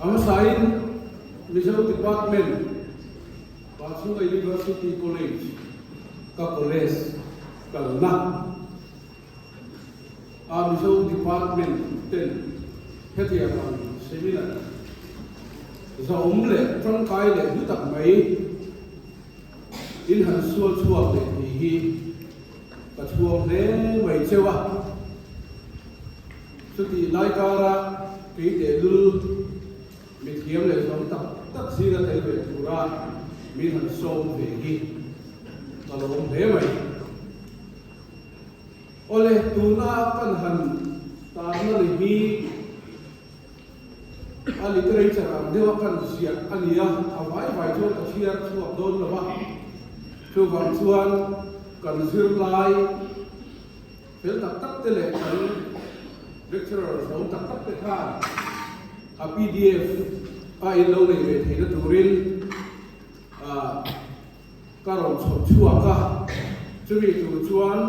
A hmasain Mizo Department, Pachhunga University College ka college kalna a Mizo Department ten hetiang ang seminar zahawm leh tangkai leh hlu tak mai in han sual chhuak leh thei hi ka chhuang hle mai cheu a. Chutih lai kara kei tehlul mithiam leh zawng tak tak zinga tel ve tura min han sawm ve hi ka lawm hle mai. Awle, tuna kan han tarna ni hi a literature ang deuha kan ziah a ni a, a vai vai chuan ka chhiar chhuak dawn lo va, chuvang chuan kan zirlai, Fel tak tak te leh kan lecturer zawm tak tak te khan a pdf a in lo nei ve theihna turin ka rawn chhawp chhuak a, chumi tur chuan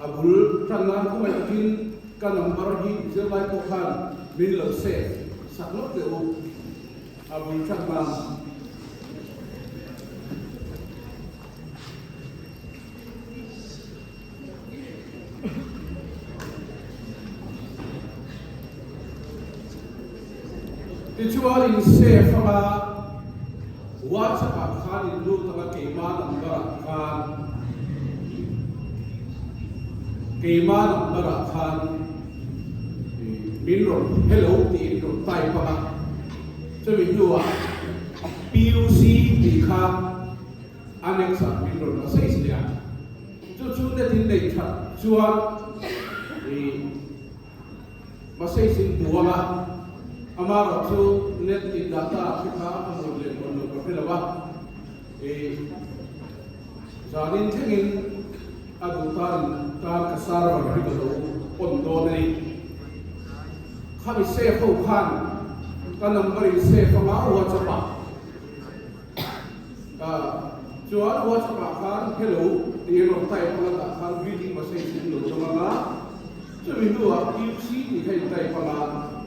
a bul tan nan khawngaih takin ka number hi zirlai pawh khan min lo save sak lawk teh u, a bul tan nan. Tichuan in save anga WhatsApp ah khan in lut anga keima number ah khan keima number ah khan min rawn hello tih in rawn type anga chumi hnuah PUC tih kha Annex ah min rawn message leh a, chu chu net in neih that chuan ih message in hmu ang a, amarawh chu net in data ah khi kha a hmuh leh dawn lo ka hre lo a, ih zanin thlengin a duh tan in tan ka server hi ka lo on dawn a ni. Khami save ho khan ka number in save anga WhatsApp ah. Chuan WhatsApp ah khan hello tih rawn type ang a tah khan greeting message in lo dawng ang a, chumi hnuah QC tih kha in type ang a,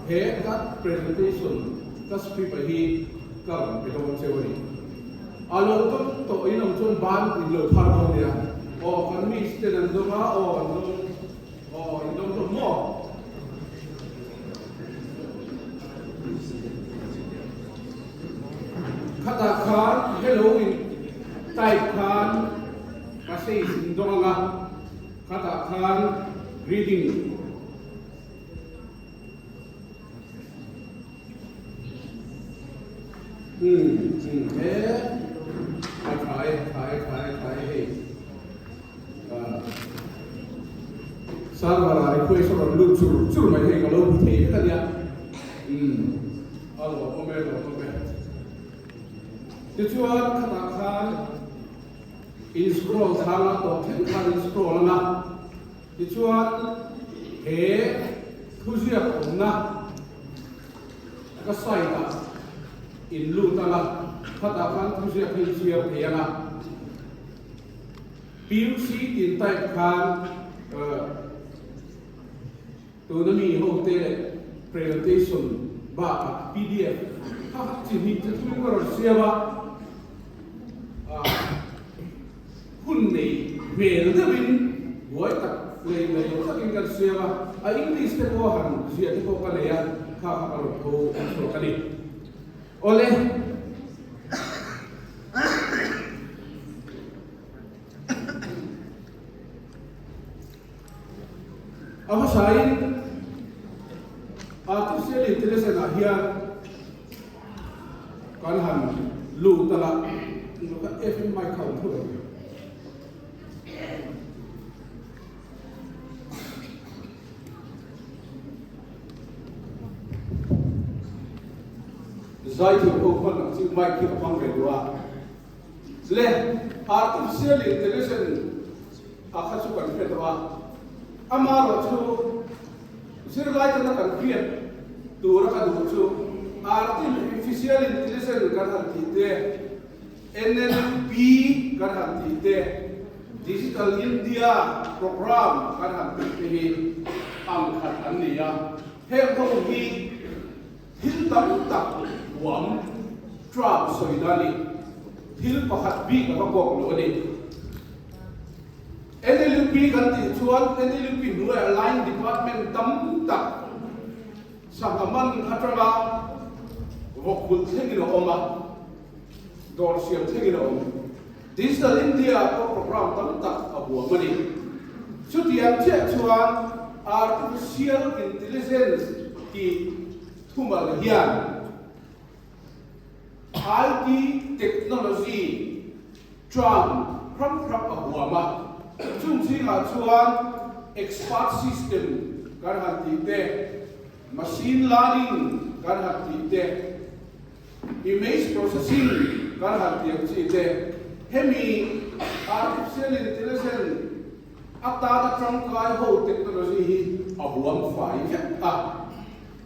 he ka presentation ka script ah hi ka rawn pe dawn cheu a ni. A lo dawng tawh in awm chuan ban in lo phar dawn nia, aw kan miss ten an dawng a, aw an dawng, aw in dawng hlawm maw? Khatah khan hello in type khan message in dawng ang a, khatah khan greeting umm umm he a tha e tha e tha e tha e hei ah server ah request a rawn lut chur chur mai hei ka lo hmu thei vek a nia umm. A lawmawm e, lawmawm e. Tichuan khatah khan in scroll thlang a tawp thleng khan in scroll ang a, tichuan he thuziak awmna ka site ah in lut ang a, khatah khan thuziak hi in chhiar thei ang a. PUC tin type khan Tuna mi ho te presentation bakah pdf kha kha chi hnih che thum ka rawn siam a, hun nei hmel deuhin buai tak leh nei lo takin kan siam a, a English te pawh han ziah te pawh ka nei a, kha kha ka rawn tho chhuak a ni. Awle. A hmasain Artificial Intelligence ah hian kan han lut a la, ka FM mic kha awm theuh em? Zaithiam ho hman ang chu mic hi ka hmang ve duh a. Le Artificial Intelligence a kha chu kan hre tawh a, amarawh chu zirlai tana kan hriat tura ka duh chu Artificial Intelligence kan han tih te, NLP kan han tih te, Digital India Programme kan han tih te hi ang khat an ni a, heng ho hi. Thil tam tak huam Trump sawi na ni. Thil pakhat bik a va kawk lo a ni. NLUP kan tih chuan NLUP hnuaiah line department tam tak sangha man atanga vawkhulh thlengin a awm a, dawr siam thlengin a awm. Digital India pawh program tam tak a huam a ni. Chutiang chiah chuan Artificial Intelligence tih thumal hian IT technology tran hrang hrang a huam a, chung zingah chuan expert system kan han tih te, machine learning kan han tih te, Image processing kan han tih ang chi te, hemi artificial intelligence atana tangkai ho technology hi a huam fai vek a.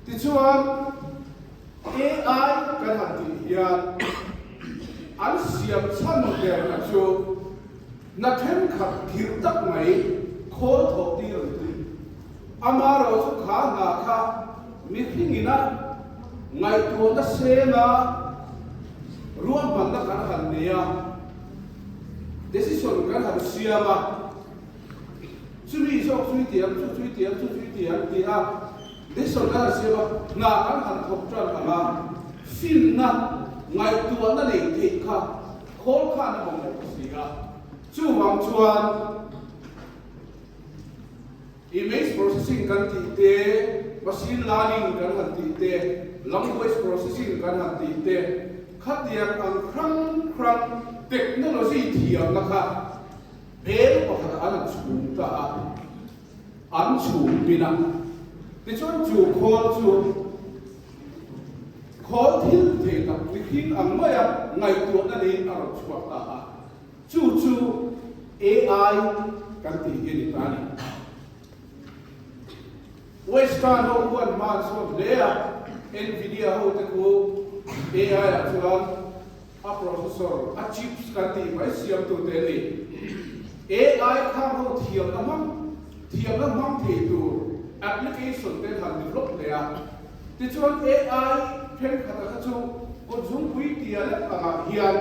Tichuan AI kan han tih hian an siam chhan derna chu na thenkhat thir tak mai khawl thawh tir an tui. Amaherawhchu chu kha hna kha mihringina ngaihtuahna sena ruahmanna kan han nei a, decision kan han siam a, chumi zawk chu i ti ang, chu chu i ti ang, chu chu i ti ang tih a decision kan han siam a, hna kan han thawk tan ang a, finna ngaihtuahna neih theih kha khawl khan a mamawh si a, chuvang chuan. Image processing kan tih te, machine learning kan han tih te, language processing kan han tih te, khatiang ang hrang hrang technology thiamna kha bel pakhat an han chhum ta a, an chhum pin a. Tichuan chu khawl chu khawl thil thei tak mihring ang maia ngaihtuahna neiin a rawn chhuak ta a. Chu chu AI kan tih hi a ni ta a ni. Western ho khuan hma an sawn hle a, Nvidia ho te khu AI ah chuan a processor, a chips kan tih mai siamtu te an ni. AI khang ho thiamna hmang, thiamna hmang thei tur application te an han develop hle a. Tichuan AI thenkhat a kha chu kawtzungpui tia lek angah hian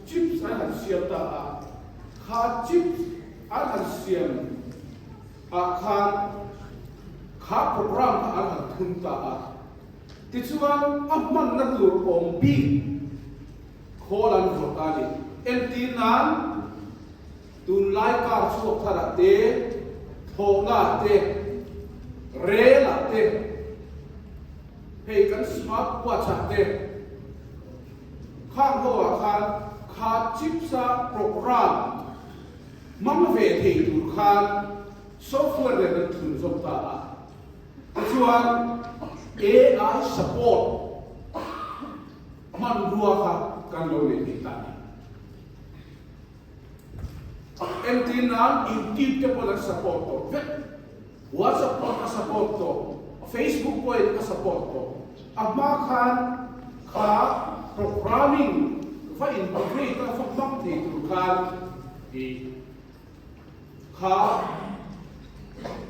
Chips an han siam ta a, kha chips an han siam ah khan kha program kha an han thun ta a, tichuan a hmanna tur awm bik khawl an vuah ta a ni. Entir nan tunlai car chhuak thar ah te, thlawhna ah te, rel ah te, hei kan smart watch ah te, Khang ho ah khan kha chips a program hmang ve thei tur khan software nen an thun zawk ta a, tichuan AI support hmanrua kha kan lo nei thei ta a ni. Entir nan YouTube te pawhin an support tawh vek, WhatsApp pawhin a support tawh, Facebook pawhin a support tawh. A hma khan kha programming va integrate a va hmang thei tur khan i kha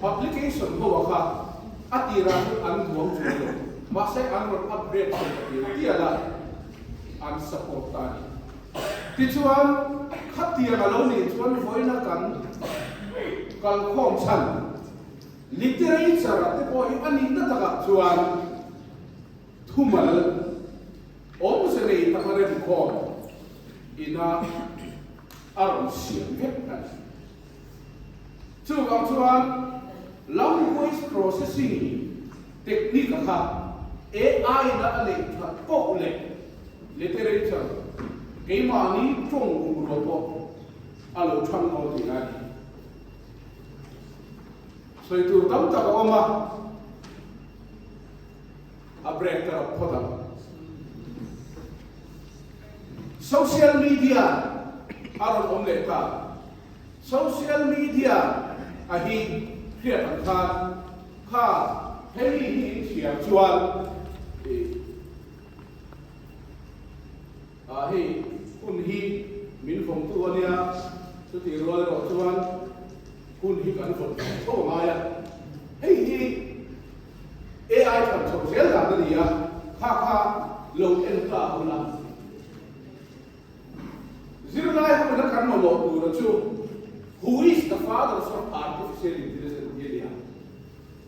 publication ho a kha a tirah chuan an huam chuang lo, mahse an rawn upgrade thei ta tial tial a, an support ta a ni. Tichuan, khatiang a lo nih chuan vawiina kan kalkhawm chhan literature ah te pawh hi a nihna takah chuan thumal awmze nei taka remkhawm ina a rawn siam vek a ni. Chuvang chuan language processing technique a kha AI na a neih that poh leh literature keimahni tawng bungrua pawh a lo thang dawn tih a ni. Sawi tur tam tak a awm a, a break ka rawk phawt ang. Social media a rawn awm leh ta. Social media a hi hriat ang khan kha hemi hi in thiam chuan ih ah hei hun hi min vawmtu a nia chutih rual erawh chuan hun hi kan vawm tho tho a ngai a, hei hi AI than chhoh zel dan a ni a. Kha kha lo en ta ula. Zirlai ho ina kan mamawh tura chu Who is the fathers of artificial intelligence tih a ni a.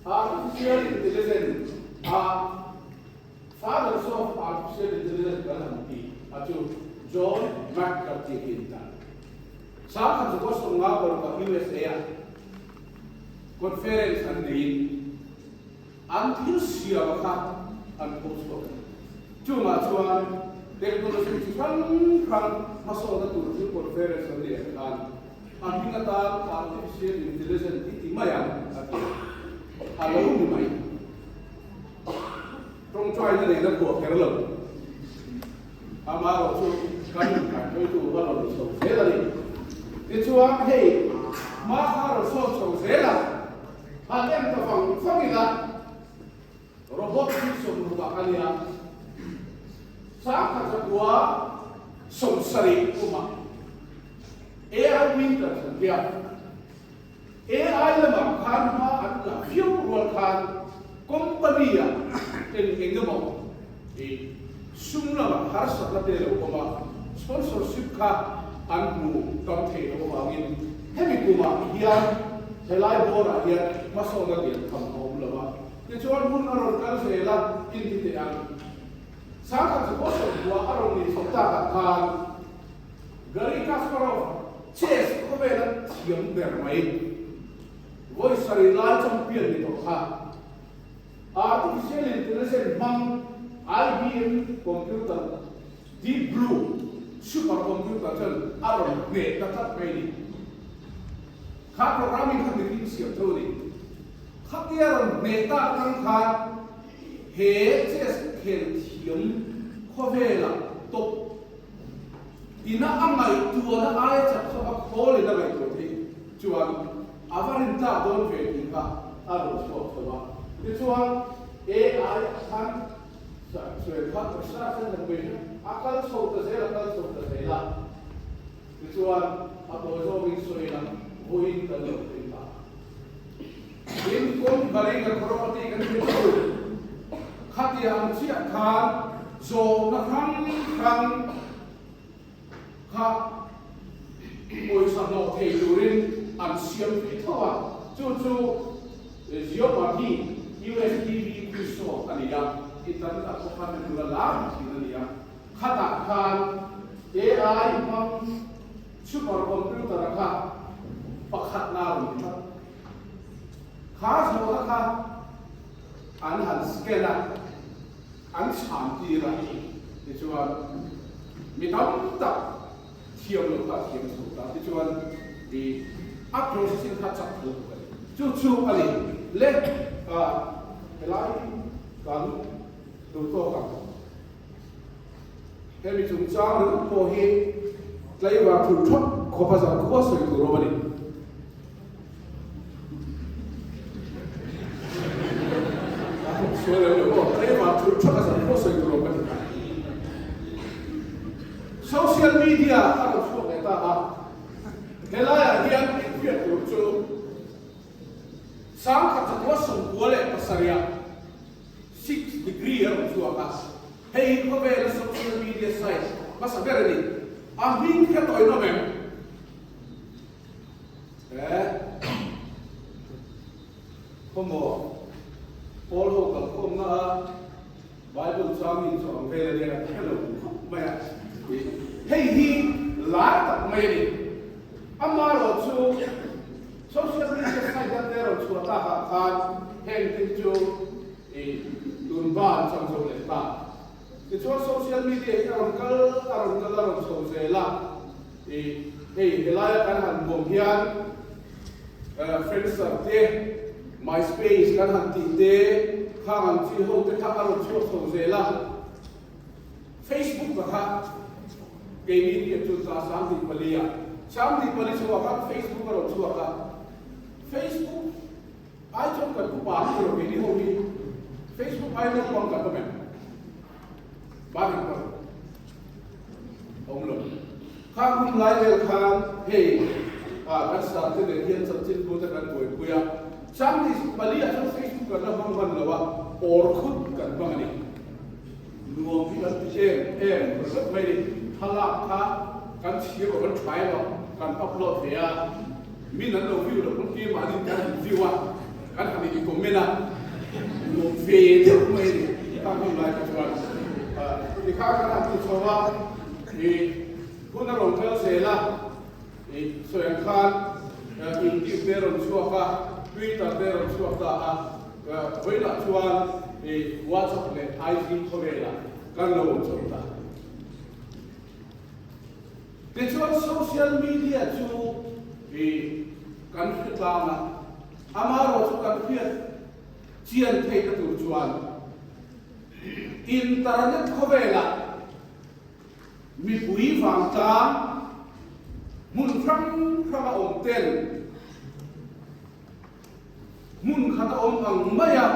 Artificial intelligence a fathers of artificial intelligence kan han ti a chu John McCarthy hi a ni ta. Sangkhat chu 50 parukah USA a conference an neiin An thil siam kha an pho chhuak a ni. Chungah chuan technology chi hrang hrang hmasawnna tur thil conference an neih ang khan a hming atan artificial intelligence i ti mai ang a ti a, a lo ni mai. Tawngtaina neihna phuah kher lo. Amaherawh chu kan inkaihhruaitu a rawn ni chho zel a ni. Tichuan hei hma kha a rawn sawn chho zel a. Han en ta vang vang ila robot hi 60 ah a nia, 1970 kumah AI Winter an tia, AI lamah khan hma an la viau rual khan company ah eng eng emaw i sum lamah harsatna te lo awm a, sponsorship kha an hmu tam thei loh avangin hemi kumah hian helai bawrah hian hmasawnna lian tham a awm lo a. Tichuan hun a rawn kal zel a, inti teh ang. 1990 a rawn nih chhoh takah khan Garry Kasparov chess khawvela thiam ber mai, vawi sarih lai champion ni tawh kha, Artificial Intelligence hmang IBM computer Deep Blue super computer chuan a rawn hneh ta tlat mai a ni. Kha programming kha mihring siam tho a ni. Khatia rawn hneh tak atang khan he chess khel thiam khawvelah top ina a ngaihtuahna aia chak chawpa khawlin a ngaihtuah theih chuan A va rin tlak dawn ve tih kha a rawn chhuak chho a. Tichuan AI a khan sawi kha research an han mai a kal chho ta zel a kal chho ta zel a. Tichuan a tawi zawngin sawi ila vawiin kan lo thei ta. Tin, Kawn Baringa Crorepati kan hre chu khatiang ang chiah khan zawhna hrang hrang kha pawisa hlawh thei turin an siam ve tho a, chu chu Jeopardy US TV quiz show a ni a, internet ah pawh khan hmu la lar thin a ni a, khatah khan AI hmang super computer kha pakhatna a rawn ni tlat. Kha zawhna kha an han scan a. An chhan tir a, tichuan mi tam tak thiam loh kha a thiam chho ta, tichuan i a processing kha chak thei bawk a ni. Chu chu a ni le, helai kan duh tawk ang. Hemi chungchang ringawt pawh hi tlaivar thur thawt khawpa zankhua sawi tur awm a ni. Social media a rawn chhuak leh ta a, helaiah hian inhriat tur chu 1997 ah 6 degree a rawn chhuak a, hei hi khawvela social media site hmasa ber a ni. A hming kha tawi nawm em? He khawmaw Paul ho kalkhawmna a Bible changin chu ang vel a nia ka hre lo khawp mai a, hei hi lar tak mai a ni. Amaherawh chu social media site a te rawn chhuah takah khan heng thil chu i tun ba an chang zo leh ta. Tichuan social media hi a rawn kal a rawn kal a rawn chho zel a. I hei helaia kan han bawm hian Friendster te, MySpace kan han tih te, khang ang chi ho te kha a rawn chhuak chho zel a. Facebook ka kha keini tih chu za 24 ah, 24 chhuah khan Facebook a rawn chhuak a. Facebook ai chuan kan upa hi rawh keini ho hi Facebook ai naupang kan awm em? Barik pawh awm lo. Khang hun lai vel khan hei ah kan star te nen hian chanchinbu te kan buaipui a, 24 ah chuan Facebook kan la hmang hman lo a, Orkut kan hmang a ni. Nuam hi kan ti em em ringawt mai ni. Thlalak kha kan chhir aw kan tha emaw kan upload ve a, min an lo view loh pawn keimahni kan han view a, kan han in comment a, nuam ve deuh mai ni. Khang hun lai kha chuan tikha kan han ti chho a, i hun a rawn kal zel a, i sawi ang khan YouTube te a rawn chhuak a, Twitter te a rawn chhuak ta a. Vawiinah chuan i WhatsApp leh IG khawvelah kan lo awm chho ta. Tichuan social media chu i kan hre tlang a, amaherawh chu kan hriat chian theihna tur chuan internet khawvelah mipui vangtlang hmun hrang hranga awm ten Hmun khat a awm ang mai a,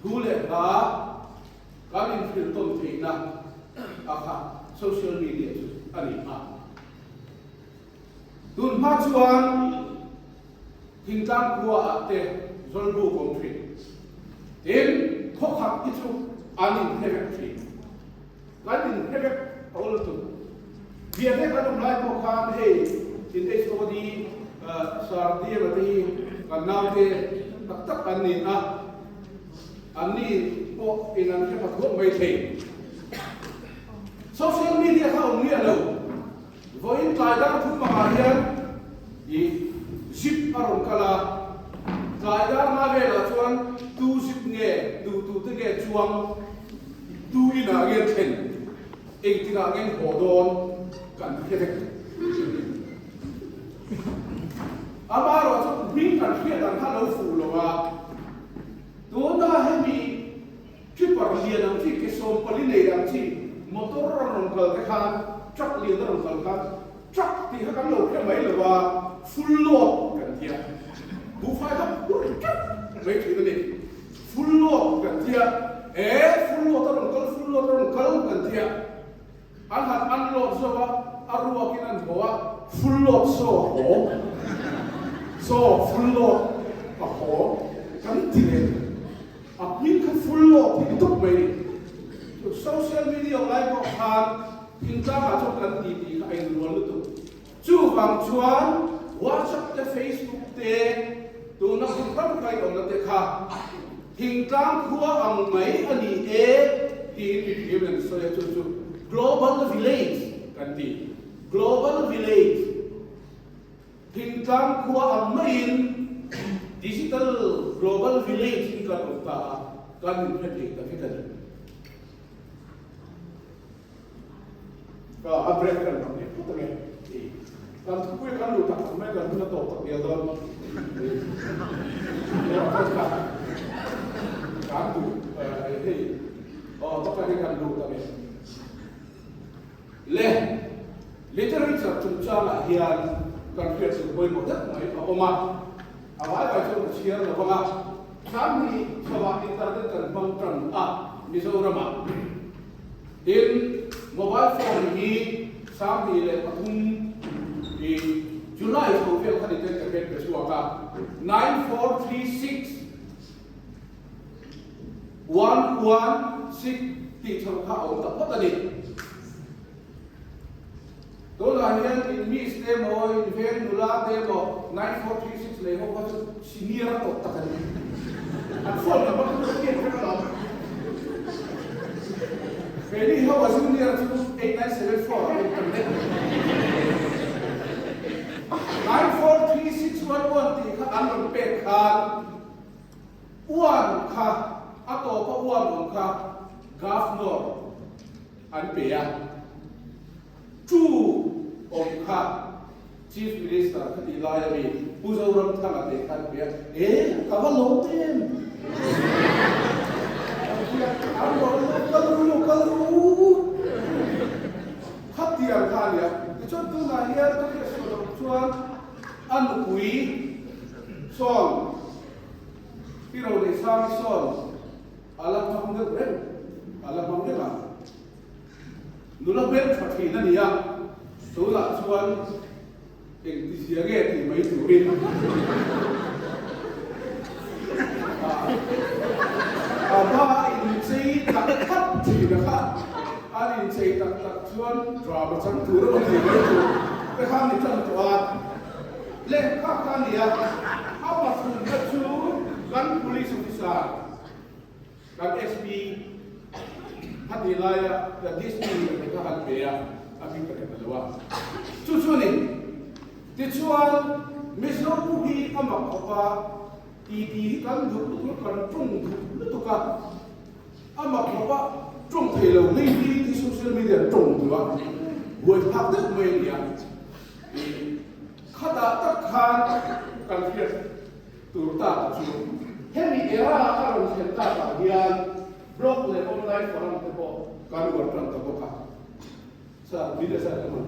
thu leh hla kan inhrilh tawn theihna a kha social media chu a ni a. Tun hma chuan thingtlang khua ah te zawlbuk awm thin. Tin, khawkhat hi chu an inhre vek thin. Kan inhre vek a awl lutuk. Biate kan awm lai pawh khan hei in HOD Sir Diema te hi kan naute tak tak an ni a, an ni pawh in an hre pha thuak mai thei. Social media kha awm miah lo. Vawiin tlai dar thum angah hian i zip a rawn kal a, tlai dar hma velah chuan tu zip nge, tu tu te nge chuang, tu inah nge thlen, engtikah nge haw dawn kan hre vek. Amaherawh chu hming kan hriat ang kha lo fuh lo a, tuna hemi Tripper lian ang chi, ke 14 nei ang chi motor a rawn kal te khan truck lian a rawn kal khan truck tih kha kan lo hre mai lo a, full load kan ti a, buhfai kha phur teuh mai thin a ni, full load kan ti a, e full load a rawn kal, full load a rawn kal kan ti a, an han unload zawk a, a ruakin an haw a, full load saw a haw, saw full load a haw kan ti leh. A hming kha full load hi ni tawp mai ni. Chu social media lai pawh khan thingtlang ah chuan kan ti tih kha a inrual lutuk. Chuvang chuan WhatsApp te Facebook te tuna hun ram kai awmna te kha thingtlang khua ang mai a ni e tiin mithiam in an sawi a chu chu global village kan ti. Global village. Thingtlang khua ang maiin Digital Global Village hi kan awm ta a, kan inhre thei ta vek a ni. Ka a break kan hmang leh phawt ange. Kan thupui kan luh tak tak mai kan hun a tawp tak dial dawn. Kan duh hei aw taka hi kan lut ange. Le literature chungchangah hian kan hriat chu pawimawh deuh mai a awm a, a vai vai chuan ka chhiar lo vang a, kham hi chhoah internet kan hmang tan a Mizoramah. Tin, mobile phone hi 2003 i July chho vel kha ni ten ka hriat pe chhuak a, 9436 116 tih chho kha a awm ta phawt a ni. Tunah hian in miss te emaw, in veng nula te emaw 9436 lei ho kha chu senior a tawp tak a ni. An phone number kha chu hriat vek alawm. Keini ho a junior chu 8974 a awm tan daih. 943611 tih kha an rawn pek khan Uan kha a tawpa uan awm kha Governor an pe a, Tu awm kha Chief Minister kha tih lai a mi Pu Zoramthanga te kha an pe a, e ka va lawm em! An rawn lo kal ru lo kal ru khatiang kha a nia. Tichuan tunah hian ka hriatsuah loh chuan a nupui sawn Pi Roneihsangi sawn a la hmang deuh reng, a la hmang reng a. Nula hmeltha thin a ni a, tunah chuan engtizia nge tih mai turin a hma inchei tak tak thin a kha. chuan drama chang tur emaw tih mai tur te khan ni tan tawh a. Lehkha kha a ni a, a pathumna chu kan police officer, kan SP kha tih laia ka district te kha han pe a, a hming ka hre ta lo a. Chu chu a ni. Tichuan, Mizo hi a mak khawp a, titi hi kan duh lutuk a, kan tawng duh lutuk a. A mak khawp a, tawng thei lo hei hi ti social media tawng duh a, buai thlak deuh mai a ni a. Khatah tak khan kan hriat tur tak chu hemi era a rawn thlen takah hian blog leh online forum te pawh kan uar tan ta bawk a. Sir, min leh sir ka hman.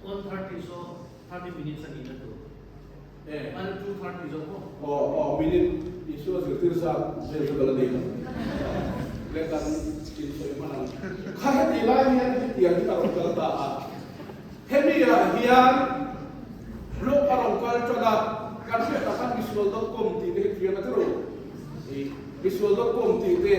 1:30 so 30 minutes a nihna tur. An 2:30 zawk maw? Aw aw minute Isua zirtir zat vel chu ka la nei lo. Le kan insawi hman ang. Kha heti lai hian hetiang hi a rawn kal ta a. Hemi ah hian blog a rawn kal tan a, kan hriat ah khan misual dot com tih te hi thiam a tiro. Misual dot com tih te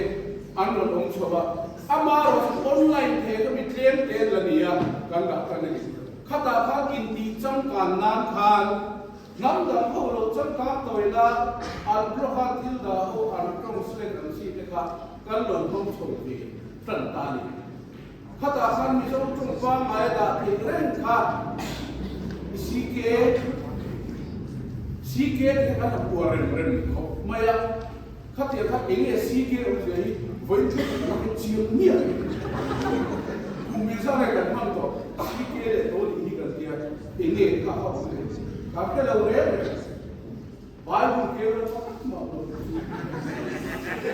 an rawn awm chho a. Amaherawhchu online thei ka mi tlem te la ni a, kan dah tan a ni. Khatah khan intih changkan nan khan hnam dang ho lo changkang tawi la, an blog a thil dah ho an tawng slang ang chi te kha kan lo hmang chho ve tan ta a ni. Khatah khan Mizo tawng pangngai a dah theih reng kha CK CK te khan a puah rem rem khawp mai a. Khatiang kha eng nge CK awmzia hi vawi thut tak tak hi chiang miah lo. Kum mil zar nge kan hman tawh CK leh to nih hi kan tia eng nge kha kha awm thei kan hre lo reng reng. Bible keu la tha tak mah lo.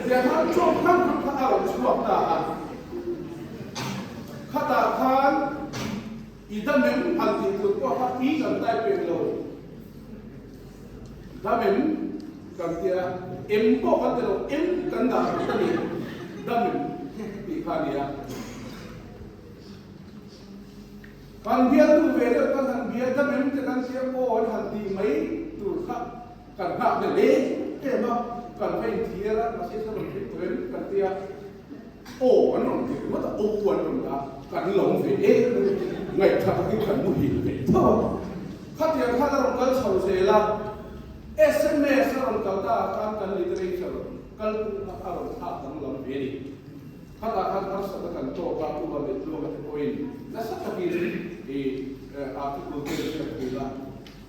Tiang khan chawp hrang hrang kha a rawn chhuak ta a. Khatah khan i damem han tih tur pawh kha i kan type pek lo. Damem kan tia, em pawh kan ti lo, em kan dah ringawt a ni, damem tih kha a ni a. Kan bialtu ve deuh kan han bia damem te kan tia aw an han tih mai tur kha kan nghak hlel em em a, kan va inthiar a, mahse sawn rawn thleng tawh em kan tia. Aw an rawn ti ringawt a, aw an rawn dah a, kan lawm ve em em, ngaihtha takin kan muhil ve tho a. Khatiang khan a rawn kal chho zel a, sms a rawn kal ta ah khan kan literature kalpung kha a rawn thlak danglam ve a ni. Khatah khan harsatna kan tawk a, Uva leh Tluanga te pawhin nasa takin i article te an ziak thin a.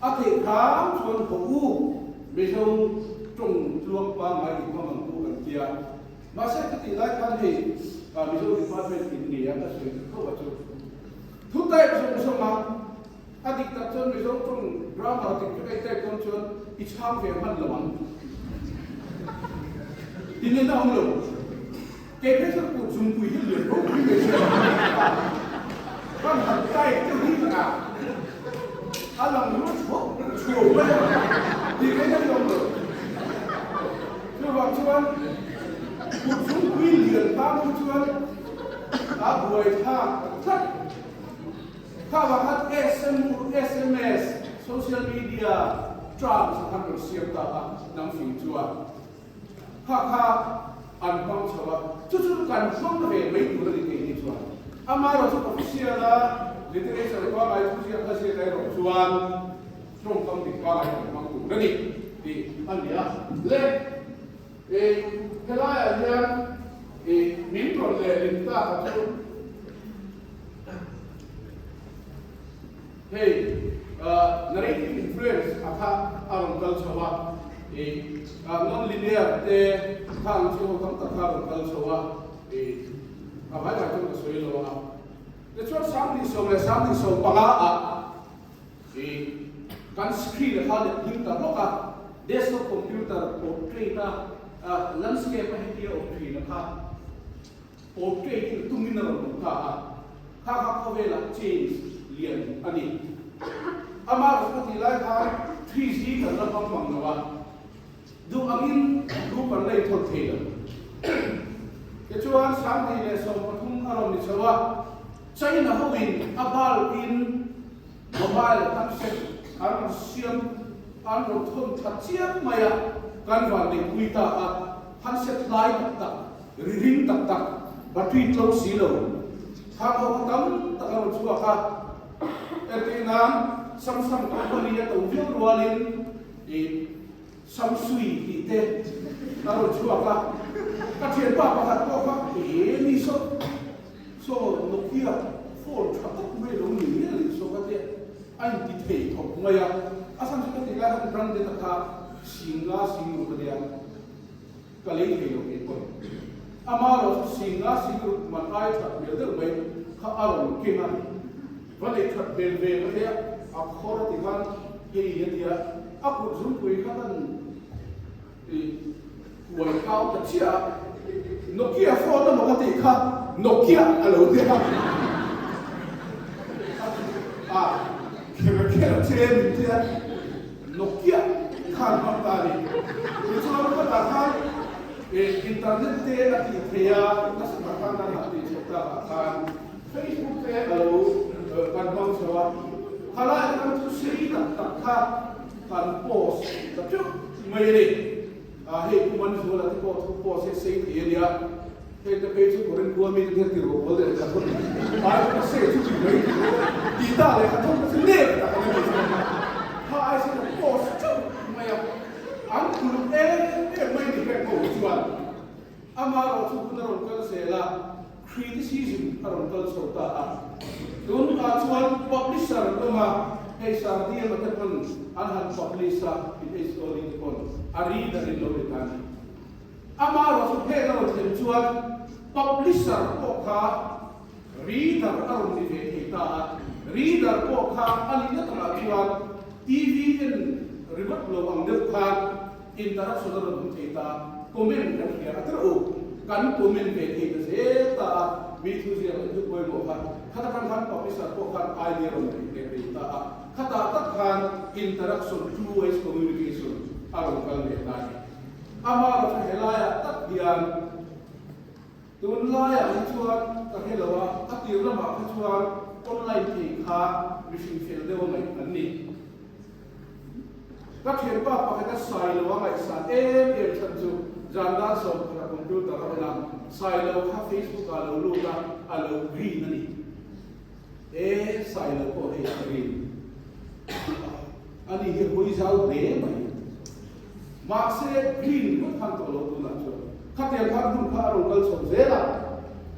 A theih hram chuan haw u, Mizo tawng tluang pangngai i hmang ang u an tia. Mahse ka tih lai khan hei Mizo department in ni a ka sawi ta tho a chu. Thu type zawng zawng a, a dik tak chuan Mizo tawng grammar dik vek a i type dawn chuan i chhang ve hman lo ang. Tinge na awm lo. Kei phei chuan kut zungpui hi lian ropui mai sia kan han type deuh hi a a lang lut chhuak chhuau mai a tih phei hian awm lo. Chuvang chuan kut zungpui lian tan chu chuan a buai thlak tlat. Kha vang khan sms, social media, terms a khan rawn siam ta a, nang fing chuan kha kha an hmang chho a, chu chu kan hmang ve mai tur a ni thei ni chuan. Amaherawhchu official a literature pangngai thu ziak a ziak erawh chuan Tawngkam dik pangai kan hmang tur a ni tih a ni a. Le, e, helaiah hian e, min rawn lehlin ta kha chu hei, narrative influence a kha a rawn kal chho a, e, non-linear te kha ang chi ho tam tak kha a rawn kal chho a, e, a vai vai chuan ka sawi lo a. Tichuan 2015 ah I kan screen a kha leh hlim ta hlawk a, desktop computer portrait a landscape a hetia awm thin a kha portrait in tumin a rawn awm ta a, kha kha khawvelah change lian a ni. Amah rawh ka tih lai khan 3G kan la hmang mang lo a, duh angin thu kan la inthawt thei lo. Tichuan 2013 a rawn ni chho a, China hoin a bulb in Mobile handset an rawn siam, an rawn thawn tha chiang mai a, kan van neihpui ta a, handset hlai tak tak, ri ring tak tak, battery tlo si lo. Khang ho kha tam tak a rawn chhuak a, entir nan Samsung company a to viau rualin ih Samsui tih te a rawn chhuak a, ka thianpa pakhat pawh kha he ni saw saw Nokia phone tha tak mai lo ni nge ni saw ka tia a inti thei thawk mai a, a chhan chu ka tih lai khan branded a kha Singla Singruk a nia. Ka lei thei lo kei pawhin. Ama erawh chu singa singruk man ai that hmel deuh mai kha a rawn keng a, va nei that hmel ve ka tia, a khawr a ti khan hei a tia, a kut zungpui kha kan i kuai kau ta chiah a, Nokia phone emaw ka tih kha Nokia a lo tia a, kher kher che min tia. Nokia khan hmang ta a ni. Tichuan khatah khan internet te a tih theih a, nasa tak khan an han tih chhoh takah khan Facebook te a lo kan hmang chho a, khalai khan chu sei tak tak kha kan post ta teuh mai a ni. Hei Pu Manzuala te pawh thu post hi a sei thei a nia, hei te phei chu Korin khua mite hian tirh pawl leh ka thawk ai ka sei chu ti mai tih pawh ti ta leh ka thawk chu nep tak an ni kha ai sin a post teuh mai a, an kulh em em mai ni hek ho chuan amaherawh chu hun a rawn kal zel a, criticism a rawn kal chho ta a, tunah chuan publisher an awm a, hei Sardiama te pawn an han publish a, PHOD te pawn a reader in lo ni ta a ni. Amaherawh chu heng a rawn thlen chuan publisher pawh kha reader a rawn ni ve thei ta a, reader pawh kha a nihna takah chuan TV en ringawt lo ang deuh khan Interaction a rawn awm thei ta, comment kan hria a teuh u, kan comment ve thei ta zel ta a, mi thu ziak leh thu pawimawh kha, khata khan khan publisher pawh khan idea rawn nei leh thei ta a, khatah tak khan interaction, two ways communication a rawn kal leh ta a ni. Amaherawhchu helaiah tak hian tunlaiah hi chuan ka hre lo a, a tir lamah kha chuan online thei kha mihring fel deuh a ngaih an ni. Ka thianpa pakhat a Sailo a ngaihsan em em chhan chu zan dar 11 a computer a on a, Sailo kha Facebook ah lo lut a, a lo green a ni. E, Sailo pawh hei a green a ni hi hawi zau hle mai. Mahse green ngawt khan tawh lo tunah chuan khatiang khan hun kha a rawn kal chho zel a,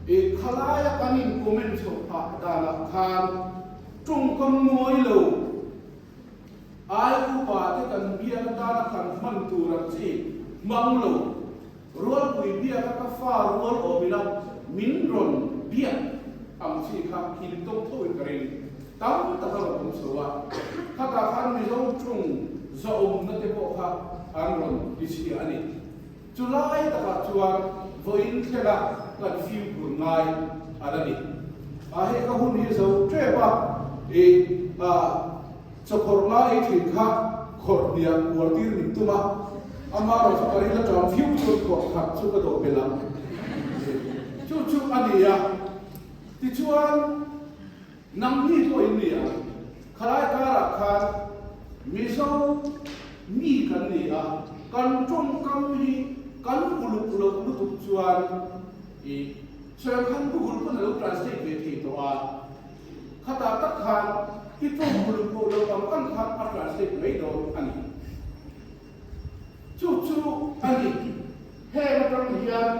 e khalaia kan in comment chho phah danah khan tawngkam mawi lo, Ai upa te kan biak atana kan hman tur ang chi hmang lo. Rualpui biaka ka fa rual awm ila min rawn biak ang chi kha in tawng tho in ka ring. Tam tak a rawn awm chho a, khatah khan Mizo ṭung zahawmna te pawh kha an rawn ti chhia a ni. Chu lai takah chuan vawiin thlenga kan fimkhur ngai a la ni. A hei ka hun hi zo tep a, i a chawkhawrh ngai ei thin kha khawrh hniah uar tir min tum a, ama erawh chu ka ril aṭang viau chuan khawrh khat chu ka dawh belh ang. Chu chu a ni a, tichuan Nangni pawh in ni ang. Khalai karah khan Mizo mi kan ni a, kan tawngkam hi kan uluk loh lutuk chuan i sawi khan Google pawn a lo translate ve thei tawh a, khatah tak khan i tawng uluk pawh lo ang ang khan a translate mai dawn a ni. Chu chu a ni. Heng atang hian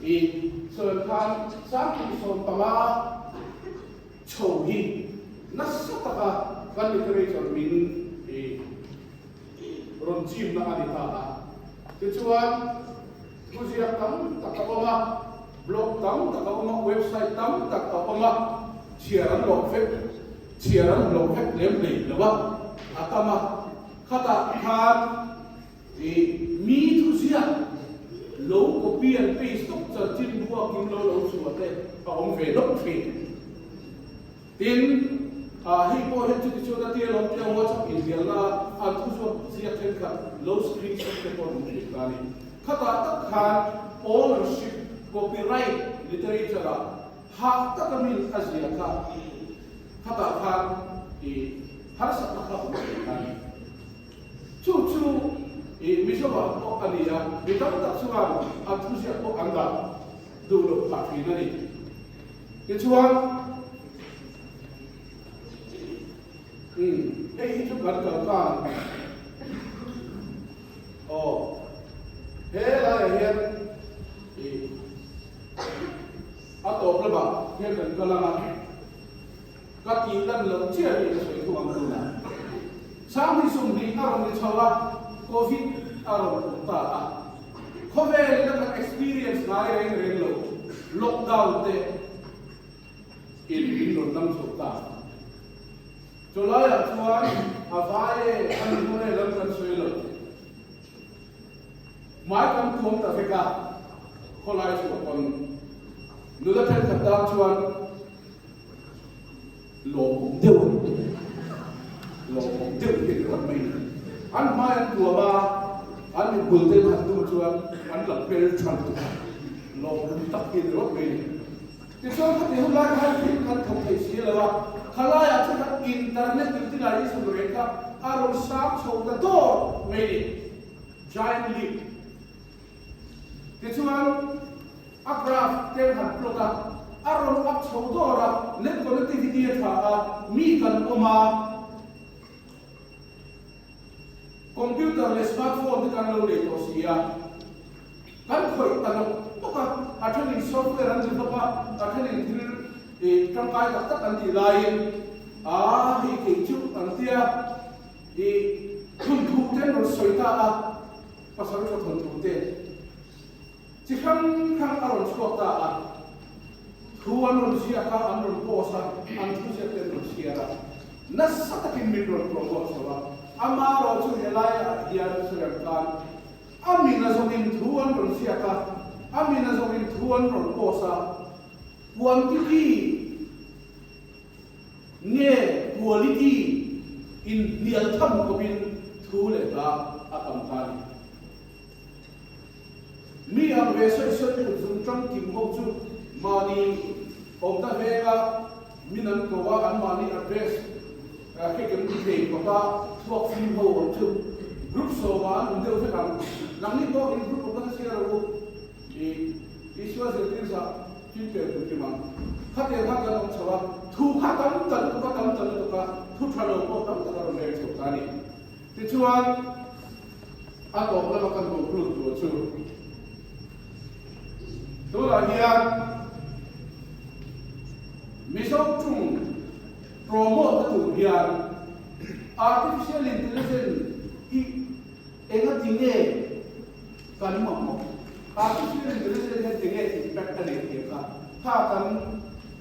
i sawi khan 15 chho hi nasa taka kan literature min i rawn chimna a ni ta a. Tichuan, thuziak tam tak a awm a, blog tam tak a awm a, website tam tak a awm a, chhiar an hlawh vek, chhiar an hlawh vek lem hlei lo a, a tam a. Khatah khan i mi thuziak lo copy and paste tawp chanchin buakin lo lo chhuah te a awm ve lawk thin. Tin, hei pawh hian chuti chuan a tia lo tia WhatsApp inzialna a an thuzuak ziak thenkhat lo screenshot te pawh an awm thin ta a ni. Khatah tak khan ownership, copyright literature ah hah taka min a zia kha khatah khan i harsatna kha awm thei ta a ni. Chu chu i Mizoah pawh a ni a, mi tam tak chuan an thuziak pawh an dah duh loh phah thin a ni. Tichuan. kan kal khan aw he laiah hian ih a tawp lamah hian kan kal ang a, ka tih lan loh chiah hi ka sawi thung ang tunah. Sanghnih 20 a rawn ni chho a, Covid a rawn awm ta a, khawvelin a kan experience ngai reng reng lo lockdown te in min rawn dang chho ta. Chulaiah chuan a vai e, a ni hmawr e lam kan sawi lo. Hmai kan tuam ta vek a, khawlai chhuah pawn nula thenkhat tan chuan lawmawm deuh a ni. Lawmawm deuh hi a ni rawt mai ni. An hmai an tuam a, an mipul te han tum chuan an la hmel tha lutuk a, lawmawm tak hi a ni rawt mai ni. Tichuan khati hun lai khan thil kan thawk thei si lo a, khalaiah chu khan internet utilization rate kha a rawn sang chho ta dawr mai ni, giant leap. Tichuan a graph te han plot a, a rawn up chho dawr a, net connectivity a tha a, mi kan awm a, Computer leh smartphone te kan lo nei tawh si a, kan khawih ta nawk nawk a, a thenin software an develop a, a thenin thil ih tangkai tak tak an tih laiin aa hei kei chu an tia ih thawnthu te an rawn sawi ta a, pasal tha thawnthu te chi hrang hrang a rawn chhuak ta a, thu an rawn ziak a, an rawn post a, an thu ziak te an rawn chhiar a. Nasa takin min rawn promote chho a, amarawh chu helaiah hian sawi khan a min a zawngin thu an rawn ziak a, a min a zawngin thu an rawn post a, quantity nge quality in hnial tham khawpin thu leh hla a tam ta a ni. Mi ang ve sawi sawi kut zung tang kim ho chu mahni awmna venga min an ko a, an mahni address khi kan ti thei khawp a, chhuak fim ho awm chu group sawma an awm deuh vek ang. Nangni pawh in group awmna kha chhiar rawh u i Isua zirtir zah thil tel tur kim ang. Khatiang khan kan awm chho a, thu kha tam ta lutuk a, tam ta lutuk a, thu tha lo pawh tam tak a rawn reng chho ta a ni. Tichuan. A tawp lama kan conclude tur chu tunah hian Mizo tung promote na tur hian artificial intelligence hi enga ti nge kan mamawh? Artificial intelligence hian ti nge impact a neih tih kha kha kan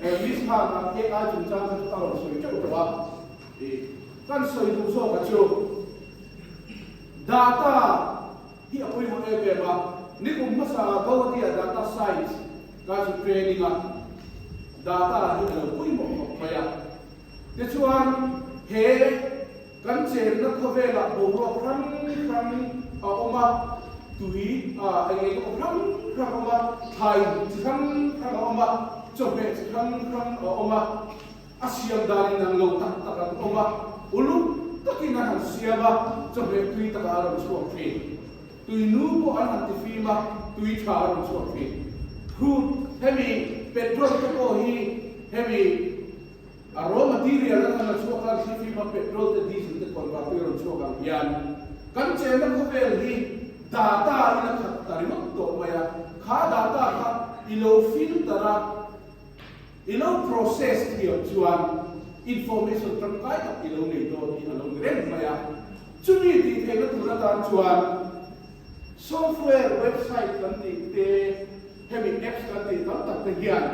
Miss khan AI chungchang kha chu a rawn sawi teuh tawh a, kan sawi duh zawk a chu. Data hi a pawimawh em em a, nikum hmasa Guwahati ah data science ka chu training a, data hi a lo pawimawh khawp mai a. Tichuan he kan chenna khawvelah boruak hrang hrang a awm a, tui ah eng eng emaw hrang hrang a awm a, thlai chi hrang hrang a awm a, chawhmeh chi hrang hrang a awm a. A siam danin ang lo tak tak an awm a, uluk takin an han siam a, chawhmeh tui takah a rawn chhuak thin. Tui nu pawh an han tifim a, tui tha a rawn chhuak thin. Crude, hemi petrol te pawh hi hemi a raw material an han la chhuak a, thlifim a petrol te diesel te convert tui a rawn chhuak ang hian kan chenna khawvel hi data in a khat ta ringawt tawh mai a, kha data kha i lo filter a, I lo process thiam chuan information tangkai tak i lo nei dawn hi a lo ni reng mai a. Chumi tih theihna tur atan chuan software website kan tih te, hemi apps kan tih tam tak te hian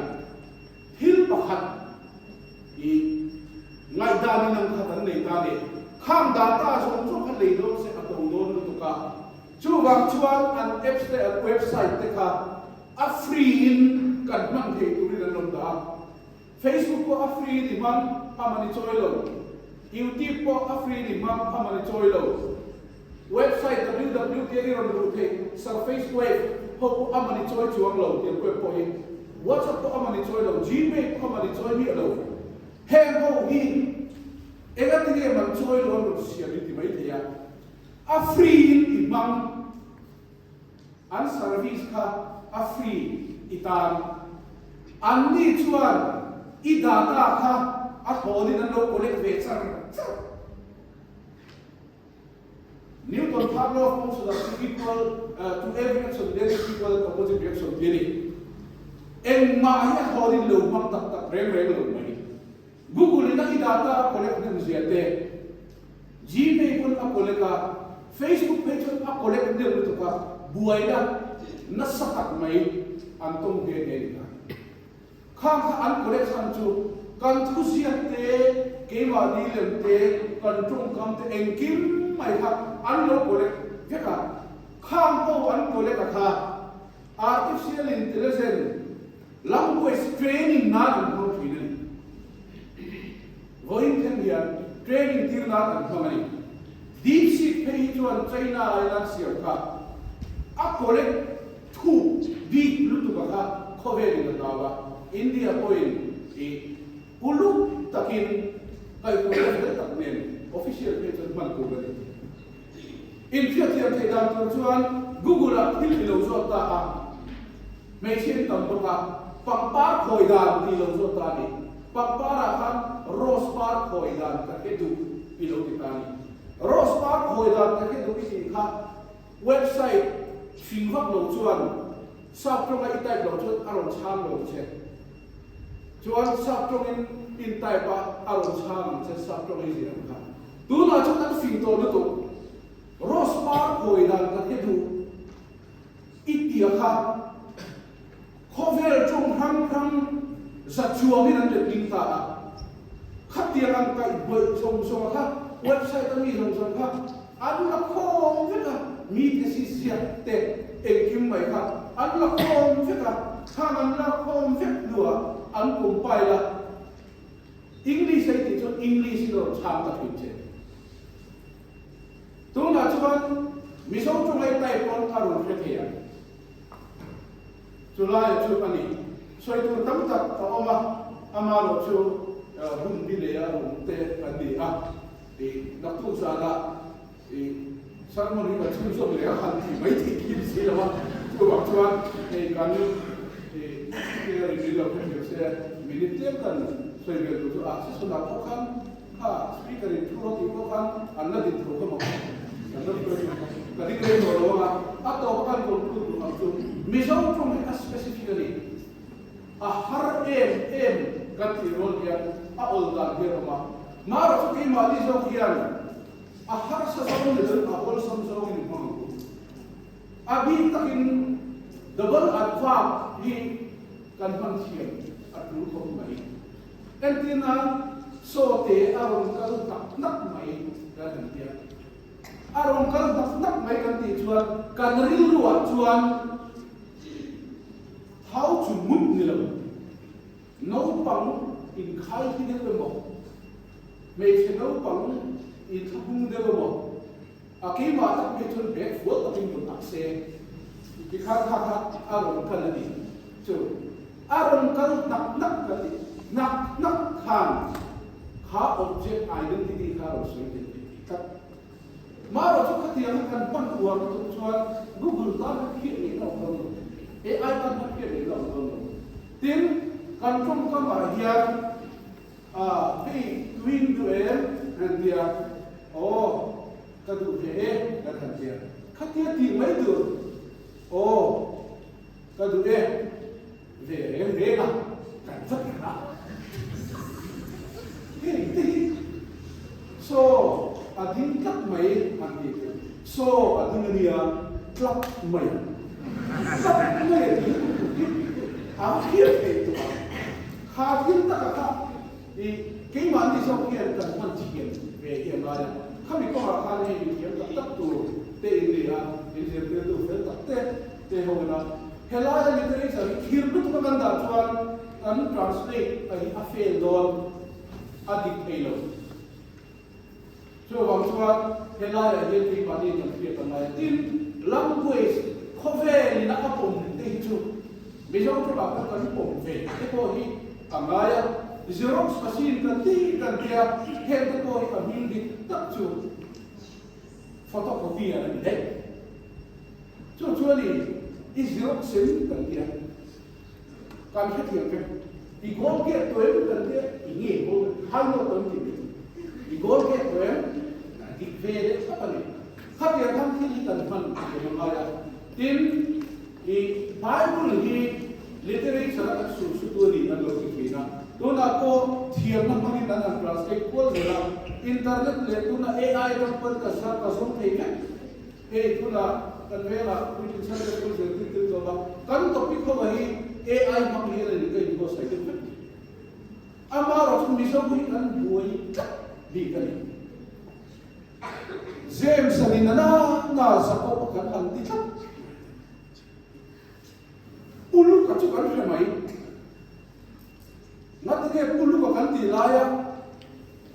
thil pakhat i ngaihdan in ang khat an nei ta a ni. Khang data zawng zawng kha lei dawn se a to dawn lutuk a. Chuvang chuan an apps leh an website te kha A free in kan hman thei turin an rawn dah a, Facebook pawh a free in i hmang a man i chawi lo, YouTube pawh a free in i hmang a man i chawi lo, website www tia i rawn luh theih surface wave ho pawh a man i chawi chuang lo tiang web pawh hi, WhatsApp pawh a man i chawi lo, Gmail pawh a man i chawi miah lo. Heng ho hi engatinge man chawi lo an rawn siam in ti mai thei a, a free in i hmang. An service kha a free i tan. An ni chuan i data kha a thlawnin an lo collect ve char char. Newton third law of motion ah chu equal to every action there is equal and opposite reaction tih a ni. Engmah hi a thawn in lo hmang tak tak reng reng lo mai. Google in a i data a collect hnem zia te, Gmail pawn a collect a, Facebook phei chuan a collect hnem lutuk a, buaina nasa tak mai an tawng nghe nghe ni ta. Khang kha an collect chhan chu kan thuziak te, keimahni lem te, kan tawngkam te engkim mai kha an lo collect vek a. Khang ho an collect a kha Artificial Intelligence language training nan an hmang thin a ni. Vawiin thleng hian training tir nan an hmang a ni. DeepSeek phei hi chuan China aiin an siam kha a collect Thu bik lutuk a kha khawvelin a hlau a, India pawhin i uluk takin kaihhruaina fel tak nen official phei chuan hman tur a ni. Inhriatthiam theih dan tur chuan Google ah thil i lo zawt ta a, hmeichhia in tam bawk a, pangpar khawi dan tih i lo zawt ta a ni. Pangpar ah khan rose par khawi dan ka hre duh i lo ti ta a ni. Rose par khawi dan ka hre duh i tih kha Website hring vak lo chuan sap tawnga i type loh chuan a rawn chhang lo che. Chuan sap tawngin in type a, a rawn chhang ang che sap tawng i zir ang kha. Tunah chuan an fing tawh lutuk. Rose par khawi dan ka hre duh i tia kha khawvel tawng hrang hrang za chuangin an let ding ta a. Khatiang ang kaih bawih zawng zawng a kha website a mi zawng zawng kha An la khawm vek a, mi thesis ziak te engkim mai kha an la khawm vek a, khang an la khawm vek hnuah an compile a, English a i tih chuan English in a rawn chhang ta thin che. Tunah chuan Mizo tawng type pawn a rawn hre thei ang. Chulaiah chu a ni. Sawi tur tam tak a awm a, amarawh chu hun bi leh a awm te an ni a. I naktuk zanah i sermon hi kan chhunzawm leh a, han ti mai thei khi ni si lo a, chuvang chuan hei kan i speaker in min lo hrethiam se, minute tlem kan sawi vel tur chu a session ah pawh khan kha speaker in thu rawh tih pawh khan an la din tho kha maw, kan la hruai thin kha ka ding rei tawh lo ang a, a tawp kan conclude duh ang chu Mizo tawng hi a specific a ni. A har em em kan tih rual hian a awl dan hi a awm a, marawh chu keimahni zawk hian a harsa zawng ni loin a awlsam zawngin i hmang ang u. A bik takin double adverb hi kan hman thiam a tul khawp mai. Entir nan saw te a rawn kal hnak hnak mai kan han ti a, a rawn kal hnak hnak mai kan tih chuan kan rilruah chuan Thau chu ngut ni lo, naupang inkhai hi deuh emaw, hmeichhe naupang inthlahung deuh emaw, a keimah tak phei chuan bag fual takin rawn ak se tikhan kha kha a rawn kal a ni chu. A rawn kal hnak hnak ka ti, hnak hnak khan kha object identity kha a rawn sawi tel ve thei tlat. Marawh chu khatianga kan hman uar lutuk chuan Google tan kha hriat ngei na awm dawn lo, AI tan kha hriat ngei na awm dawn lo. Tin, kan tawngkamah hian hei tuin duh em han tia, aw ka duh ve e kan han tia, khatia tih mai tur, aw ka duh e ve reng reng a, kan va ti a. Hei te hi saw a ding tlat mai han tih chu saw a ding a nia tlat mai a, tlat mai a tih hi a va hriat theih tawh a, kha thil taka kha i keimahni zawk hian kan hman thiam ve hi a ngai a, khami kawngah khan hei mithiam tak tak tur te in ni a, inzirtirtu fel tak te te ho ina Helaia literature hi thir lutuk a kan dah chuan kan translate a hi a fail dawn, a dik thei lo. Chuvang chuan helaiah hian keimahni kan hriat a ngai a. Tin, language khawvelin a pawm te hi chu Mizo tawngah pawh kan pawm ve te pawh hi a ngai a. Xerox machine kan ti kan tia, heng te pawh hi a hming dik tak chu photocopy a ni daih. Chu chuan i i zirok sem kan tia, kan hrethiam vek. I goal ke tuem kan tia, i nge goal hai lo kan ti mai. I goal ke tuem dik ve deuh thlap a ni. Khatiang khan thil hi kan hman tum a ngai a. Tin, i Bible hi literature a kan sulhsutu a ni an lo ti thin a. Tunah pawh thiamna hmangin an han translate kual zel a. Internet leh tuna AI atang pawn ka sa ka zawng thei vek. Hei tunah kan vengah puitling Sunday School zirtirtu tlawm a, kan topic ho hi AI hmang hian a ni ka inbuatsaih deuh vek. Amaherawhchu chu Mizo hi kan buai tlat bik a ni. James a nin a na na Jacob kan han ti tlat. Pu Luka chu kan hre mai. Ngatinge Pu Luka kan tih laia?